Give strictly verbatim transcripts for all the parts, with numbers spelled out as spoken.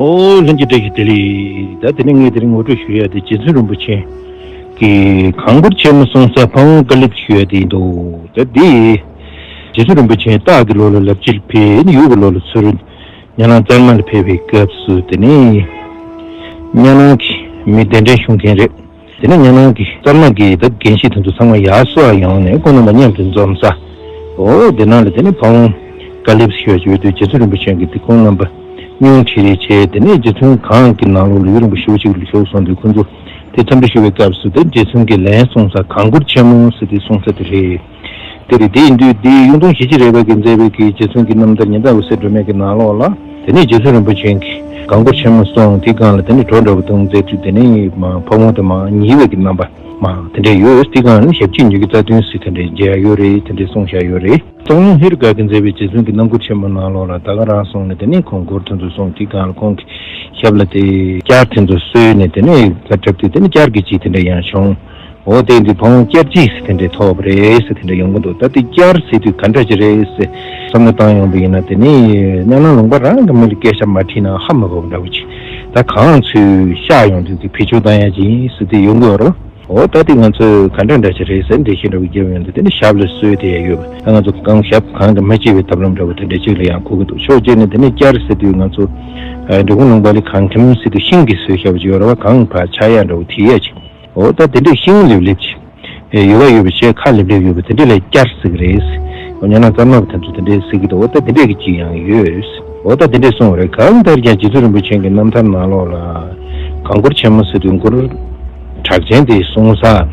ཨོ་ལྷན་རྒྱས་བཀྲ་ཤིས་བདེ་ལེགས། ད་དེ་ནས་ངས་དེ་རིང་ངོ་སྤྲོད་ཞུ་ཡ་དེ་རྗེ་བཙུན་རིན་པོ་ཆེ་གི་གངས་སྐོར་ཆེན་མོ་སོང་ས་ཕ་བོང་ཀ་ལིབ་ཞུ་ཡ་དེ་ཡིན་འདུག་ད་དེ་རྗེ་བཙུན་རིན་པོ་ཆེ་སྟག་གི་ལོ་ལ་ལབ་ཅིག་ཕེབས་ནས་ཡོས་གི་ལོ་ལ་ཚུར་ཉ་ནང་གཙང་མ་ལ་ཕེབས་པའི་སྐབས་སུ་དེ་ནས་ཉ་ནང་གི་མི་གདན་འདྲེན་ཞུ་མཁན་རེད། དེ་ནས་ཉ་ནང་གི་གཙང་མ་གི་ད་རྒན་ཤིས་དེ་ཚོ་ཚང་མ་ཡར་སོ་ཡོང་ནས་ཁོང་རྣམ་པ་མཉམ་དུ་འཛོམས་ས། འོ་དེ་ནང་ལ་དེ་ནས་ཕ་བོང་ཀ་ལིབ་ཞུ་ཡ་ཅིག་ཡོད་དུས་རྗེ་བཙུན་རིན་པོ་ཆེ་གིས་དེ་ཁོང་རྣམ་པ་སྙུང་ཁྲིད་རེས་བྱས། དེ་ནས་རྗེ་བཙུན་གངས་ཀྱི་ནང་ལོགས་ལ་ཡུན་རིང་པོ་ཞེ་པོ་ཅིག་ལ་བཞུགས་སོང་དུས་ཁོང་ཚོ་དེ་འཚམས་འདྲི་ཞུ་བའི་སྐབས་སུ་དེ་རྗེ་བཙུན་གྱི་ལན་གསུངས་ས་གངས་སྐོར་ཆེན་མོ་ཟེར་དེ་གསུངས་ས་དེ་རེད། དེ་རེད། དེ་ཡིན་དུས་དེ་གཡུང་དྲུང་ཞི་བྱེད་རས་པ་གིས་མཛད་པའི་གི་རྗེ་བཙུན་གྱི་རྣམ་ཐར་ཉི་ཟླ་འོད་ཟེར་སྒྲོན་མེ་གི་ནང་ལོགས་ལ་དེ་ནས་རྗེ་བཙུན་རིན་པོ་ཆེ་གིས་གངས་སྐོར་ཆེན་མོ་སོང་དེ་སྒང་ལ་དེ་ནས་གྲོ་འདྲ་བོ་བཏུང་མཛད་དུས་དེ་ནས་མ་ཕ་བོང་དེ་མ་ཉིལ་བའི་གི་རྣམ་པ་མ་དེ་འདྲ་ཡོད། དེ་སྒང་ལ་ཞབས་ཕྱི་ཉིད་ཀྱི་རྩ་དོན་ཟེར་དེ་འདྲ་མཇལ་ཡ་ཡོད་རེད། དེ་འདྲ་གསུངས་བཞག་ཡོད་རེད། གཙང་བོ་ཧེ་རུ་ཀ་གིས་མཛད་པའི་རྗེ་བཙུན་གྱི་རྣམ་མགུར་ཆེན་མོ་ནང་ལོགས་ལ་ད་ག་རང་སོང་ནས་དེ་ནས་ཁོང་སྒོར་དེ་ཚོ་སོང་དེ་སྒང་ལ་ཁོང་གི་ཞབས་ལ་དེ་སྐྱར་དེ་ཚོ་གསོལ་ནས་དེ་ནས་ས་འཁྲབ་དུས་དེ་ནས་སྐྱར་གྱི་ཅིག་དེ་འདྲ་ཡང་བྱུང་། འོ་དེ་འདི་ཕ་བོང་སྐྱར་གྱི་ཟེར་དེ་འདྲ་ཐོབ་པ་རེད་ཟེར་དེ་འདྲ་ཡོང་གི་འདུག་ད་དེ་སྐྱར་ཟེར་དུས་ག་འདྲ་ཅིག་རེད་ཟེར་བསམ་བློ་བཏང་ཡོང་པ་ཡིན་ན་དེ་ནས་ཉ་ནང་ལུང་པ་རང་གི་མི་ལ་སྐད་ཆ་མ་དྲིས་ན་ཧ་མ་གོ་བ་འདྲ་བོ་ཅིག་ད་གངས་ཚུར་གཤགས་ཡོང་དུས་ཀྱི་བེད་སྤྱོད་བཏང་ཡ་ཅིག་ཡིན་ཟེར་དེ་ཡོང་གི་ཡོད་རེད། འོ་ད་དེ་ང་ཚོས་ག་འདྲ་འདྲ་ཅིག་རེད་ཟེར་འགྲེལ་བཤད་འདྲ་བོ་རྒྱབ་ཡོང་དུས་དེ་ནི་ཞབས་ལ་གསོལ་དེ་ཡ་ཡོད་པ། ད་ང་ཚོ་གང་ཞབས་གང་གི་མ་སྐྱེ་བའི་ཐབས་ལམ་འདྲ་བོ་དེ་འདྲ་ཅིག་ལ་ཡང་གོ་གི་འདུག་ཕྱོགས་གཅིག་ནས་དེ་ནི་བསྐྱར་ཟེར་དུས་ང་ཚོ་ཨ་འབྲི་གུང་ལུང་པ་ལ་གངས་ཁེམ་ཟེར་དུས་ཤིང་གིས་བཟོས་བཞག་པ་ཅིག་ཡོད་རེད་བ། གངས་ཕར་ཆག་ཡ་འདྲ་བོ་དེ་ཡ་ཅིག་འོ་ད་དེ་འདྲའི་ཤིང་ལེབ་ལེབ་ཅིག་ཡོད་པ་ཡོད་པ་བྱས་ཁ་ལེབ་ལེབ་ཡོད་པ་དེ་འདྲ་ལ་བསྐྱར་ཟེར་གི་རེད། འོ་ཉ་ནང་གཙང་མ་བ་དེ་ཚོ་དེ་འདྲས་ཟེར་གི་འདུག་འོ་ད་དེ་འདྲས་ཀྱི་ཅིག་ཡང་ཡོད། འོ་ད་དེ་འདྲས་གསུངས་པ་རེད། གང་ལྟར་ཀྱང་རྗེ་བཙུན་རིན་པོ་ཆེ་གི་རྣམ་ཐར་ནང་ལོགས་ལ་གངས་སྐོར་ཆེན་མོ་ཟེར་དུས་མགུར་གྲགས་ཅན་དེ་གསུངས་ས།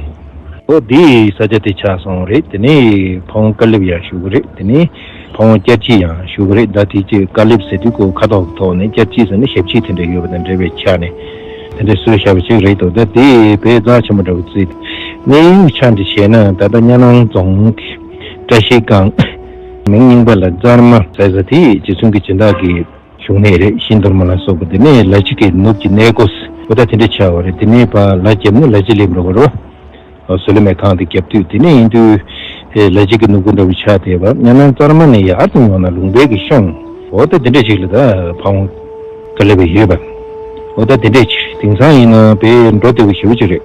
འོ་དེ་ས་ཆ་དེ་ཆགས་སོང་རེད། དེ་ནས་ཕ་བོང་ཀ་ལེབ་ཡང་ཞུ་གི་རེད། དེ་ནས་ཕ་བོང་སྐྱར་གྱི་ཡང་ཞུ་གི་རེད། ད་དེ་ཅིག་ཀ་ལེབ་ཟེར་དུས་ཁོ་ཁ་དོག་གི་ཐོག་ནས་སྐྱར་གྱི་ཟེར་ནས་ཞབས་ཕྱི་དེ་འདྲ་ཡོད་པ་དང་འབྲེལ་བའི་ཆ་ནས་དེ་འདྲ་གསོལ་བཞག་པ་ཅིག་རེད་འདུག་ད་དེ་དཔེ་རྩ་ཆེན་པོ་འདྲ་བོ་བརྩིས་ཏེ་གནས་ཡུལ་ཆ་འདི་བྱས་ན་ད་ལྟ་གཉའ་ནང་རྫོང་གི་བཀྲ་ཤིས་སྒང་མིང་རྙིང་པ་ལ་ཙར་མ་ཟེར་ས་དེ་རྗེ་བཙུན་གྱི་སྦྱིན་བདག་གི་བཞུགས་གནས་རེད། ཤིང་རྡོར་མ་ལ་སོགས་པ་དེ་ནས་ལ་ཕྱི་གི་ནུབ་ཀྱི་གནས་སྒོ་ཟེར་བ་ད་དེ་འདྲ་ཆགས་པ་རེད། དེ་ནས་ཕར་ལ་བརྒྱབ་ནས་ལ་ཕྱི་ལེབ་འགྲོ་གི་རེད་བ། བཟོད་གླིང་མའི་ཁང་དེ་རྒྱབ་དུས་དེ་ནས་ཡིན་དུས་ཨེ་ལ་ཕྱི་གི་ནུབ་སྒོ་འདྲ་བོ་ཆགས་བསྡད་པ། གཉའ་ནང་ཙར་མ་ནས་ཡར་དུ་ཡོང་ན་ལུང་པའི་གི་གཤོང་འོ་ད་དེ་འདྲ་ཞིག་ལ་ད་ཕ་བོང་ཀ་ལེབ་ཡོད་པ། འོ་ད་དེ་འདྲ་ཅིག་རེད། དེང་སང་ཡིན་ན་དཔེ་འགྲོ་བདེ་བོ་ཞེ་པོ་ཅིག་རེད།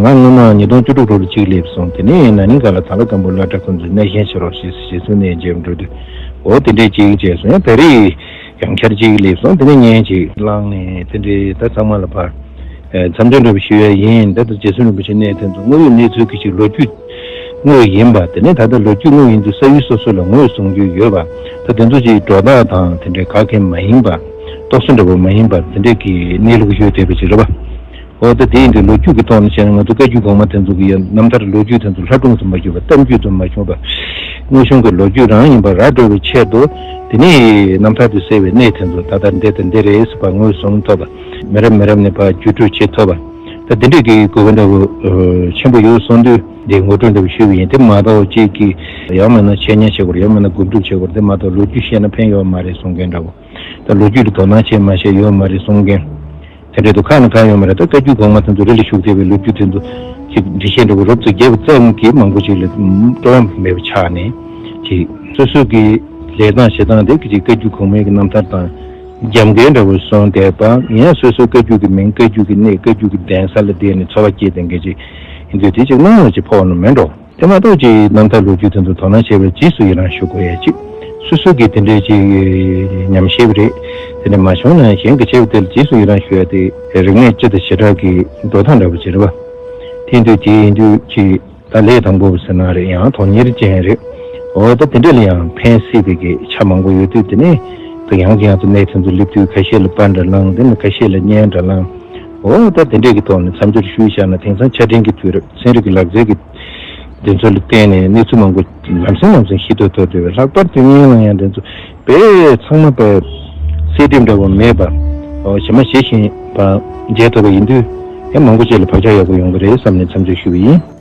ང་སྔོན་མ་ཉིས་སྟོང་བཅུ་དྲུག་ལོ་ལ་གཅིག་སླེབས་སོང་། དེ་ནས་ན་ནིང་སྒང་ལ་དྭགས་ལྷ་སྒམ་པོ་བླ་གྲྭ་ཁོང་ཚོས་གནས་གཞན་ཕྱིར་རོགས་ཞེས་ཞེ་སུ་ནས་མཇལ་འགྲོ་དུས་འོ་དེ་འདྲས་ཅིག་བྱས་སོང་། ཡང་ད་རེས་ཡང་བསྐྱར་ཅིག་སླེབས་སོང་། དེ་ནས་བརྙན་ཅིག་བླངས་ནས་དེ་འདྲས་ད་ཚང་མ་ལ་ཕར་ཨེ་འཚམས་འདྲི་འདྲ་པོ་ཞུ་ཡ་ཡིན། ད་ལྟ་རྗེ་བཙུན་རིན་པོ་ཆེ་གནས་དེ་ཚོ་དངོས་ཡོད་གནས་ཚུལ་གྱི་ཅིག་ལོ་རྒྱུས་དངོས་ཡིན་པ། དེ་ནས་ད་ལྟ་ལོ་རྒྱུས་དངོས་ཡིན་དུས་ས་ཡུལ་སོ་སོ་ལ་ངོས་བཟུང་རྒྱུ་ཡོད་པ། ད་དེ་ཚོ་ཅིག་སྒྲོ་བཏགས་དང་དེ་འདྲས་ག་གེ་མ་ཡིན་པ། རྟོག་བཟོ་འདྲ་པོ་མ་ཡིན་པ་དེ་འདྲས་ཀྱི་གནས་ལུགས་ཤོད་བསྡད་པ་ཅིག་རེད་པ། འོ་ད་དེ་ཡིན་དུས་ལོ་རྒྱུས་ཀྱི་ཐོག་ནས་བཤད་ན་ང་ཚོ་བཀའ་བརྒྱུད་གོང་མ་དེ་ཚོ་གི་ཡང་རྣམ་ཐར་ལོ་རྒྱུས་དེ་ཚོ་ལྷ་སྒྲུང་ཙམ་མ་བྱུང་བ་གཏམ་རྒྱུད་ཙམ་མ་བྱུང་བ་དངོས་བྱུང་གི་ལོ་རྒྱུས་རང་ཡིན་པ་ར་སྤྲོད་པའི་ཆེད་དུ་དེ་ནས་རྣམ་ཐར་དུ་གསལ་བའི་གནས་དེ་ཚོ་ད་ལྟ་འདི་དང་འདི་རེད་ཟེར་བ་ངོས་བཟུང་ཐུབ་པ། མི་རབས་མི་རབས་ནས་ཕར་བརྒྱུད་སྤྲོད་བྱེད་ཐུབ་པ། ད་དེ་འདྲས་ཀྱི་དགོས་པ་འདྲ་བོ་ཆེན་པོ་ཡོད་གསུང་དུས་འདི་ངོ་སྤྲོད་འདྲ་བོ་ཞུས་པ་ཡིན། དེ་མ་གཏོགས་གཅིག་གིས་ཡང་མིན་ན་འཆད་ཉན་བྱེད་དགོས་རེད། ཡང་མིན་ན་སྒོམ་སྒྲུབ་བྱེད་དགོས་རེད། དེ་མ་གཏོགས་ལོ་རྒྱུས་བཤད་ན་ཕན་ཡོད་མ་རེད་གསུང་མཁན་འདྲ་བོ། ད་ལོ་རྒྱུས་ལ་དོ་སྣང་བྱས་མ་བྱས་ཡོད་མ་རེད་གསུང་མཁན། དེ་འདྲ་འདུག་ཁ་ན་ཁ་ཡོད་མ་རེད། ད་བཀའ་བརྒྱུད་གོང་མ་དེ་ཚོ་རི་ལ་བཞུགས་བསྡད་པའི་ལོ་རྒྱུས་དེ་ཚོ་ཅིག་འགྲེལ་བཤད་འདྲ་བོ་རོབ་ཙམ་རྒྱབ་ཙམ་གྱིས་མང་པོ་ཅིག་ལ་སྤྲོ་བ་མེད་པ་ཆགས་ནས་ཅིག་སོ་སོ་གི་ལས་སྟངས་བྱེད་སྟངས་དེ་གི་ཅིག་བཀའ་བརྒྱུད་གོང་མའི་གི་རྣམ་ཐར་དང་རྒྱབ་འགལ་འདྲ་བོ་སོང་བསྡད་པ། ཡང་སོ་སོ་བཀའ་བརྒྱུད་ཀྱི་མིང་བཀའ་བརྒྱུད་ཀྱི་གནས་བཀའ་བརྒྱུད་ཀྱི་གདན་ས་ལ་བསྡད་ནས་འཚོ་བ་སྐྱེལ་བསྡད་མཁན་ཅིག་ཡིན་དུས་དེ་ཅིག་སྣང་བ་ཅིག་ཕོག་ནི་མེད་འགྲོ། དེ་མ་གཏོགས་ཀྱི་རྣམ་ཐར་ལོ་རྒྱུས་དེ་ཚོ་དོ་སྣང་བྱས་པའི་རྗེས་སུ་ཡི་རང་ཞུ་དགོས་ཡ་གཅིག་སོ་སོ་གིས་དེ་འདྲའི་ཅིག་ཉམས་ཞིབ་རེད། དེ་འདྲ་མ་བྱུང་ན་གཞན་གྱི་ཆེ་བ་དེ་ལ་རྗེས་སུ་ཡི་རང་ཞུ་ཡ་དེ་རིག་གནས་སྤྱི་དང་བྱེ་བྲག་གི་འགྲོ་སྟངས་འདྲ་པོ་ཅིག་རེད་པ། དེ་འདུག་དེ་ཡིན་དུས་ཀྱི་ད་ལས་དང་པོ་ཟེར་ན་རེད། ཡང་དོན་གཉེར་ཅན་རེད། འོ་ད་དེ་འདྲ་ལ་ཡང་ཕན་སྲིད་པའི་གི་ཆ་མང་པོ་ཡོད་དུས་དེ་ནས་ད་ཡང་ཡང་དུ་གནས་དེ་ཚོ་སླེབས་དུས་ཁ་ཤས་ལ་པར་འདྲ་བླངས། དེ་ནས་ཁ་ཤས་ལ་བརྙན་འདྲ་བླངས། འོ་ད་དེ་འདྲས་ཀྱི་ཐོག་ནས་མཚམས་སྦྱོར་ཞུས་བཞག་ན་དེང་སང་ཆ་འཕྲིན་གྱི་དུས་རབས་ཚན་རིག་གི་ལག་རྩལ་གྱི་འདི་ཚོ་ལ་བརྟེན་ནས་གནས་ཚུལ་མང་པོ་ལམ་སེང་ལམ་སེང་ཞིབ་ཏུ་ཐོན་བསྡད་པས། ལྷག་པར་དུ་བརྙན་བླངས་ཡ་འདི་ཚོ་དཔེ་ཚང་མ་དཔེ་གསལ་འགྲིབ་འདྲ་བོ་མེད་པ། འོ་ཇི་མ་ཇི་བཞིན་པ་མཇལ་ཐུབ་པ་ཡིན་དུས་ཡང་མང་པོ་ཅིག་ལ་བག་ཆགས་ཡག་པོ་ཡོང་གི་རེད་བསམ་ནས་མཚམས་སྦྱོར་ཞུས་པ་ཡིན།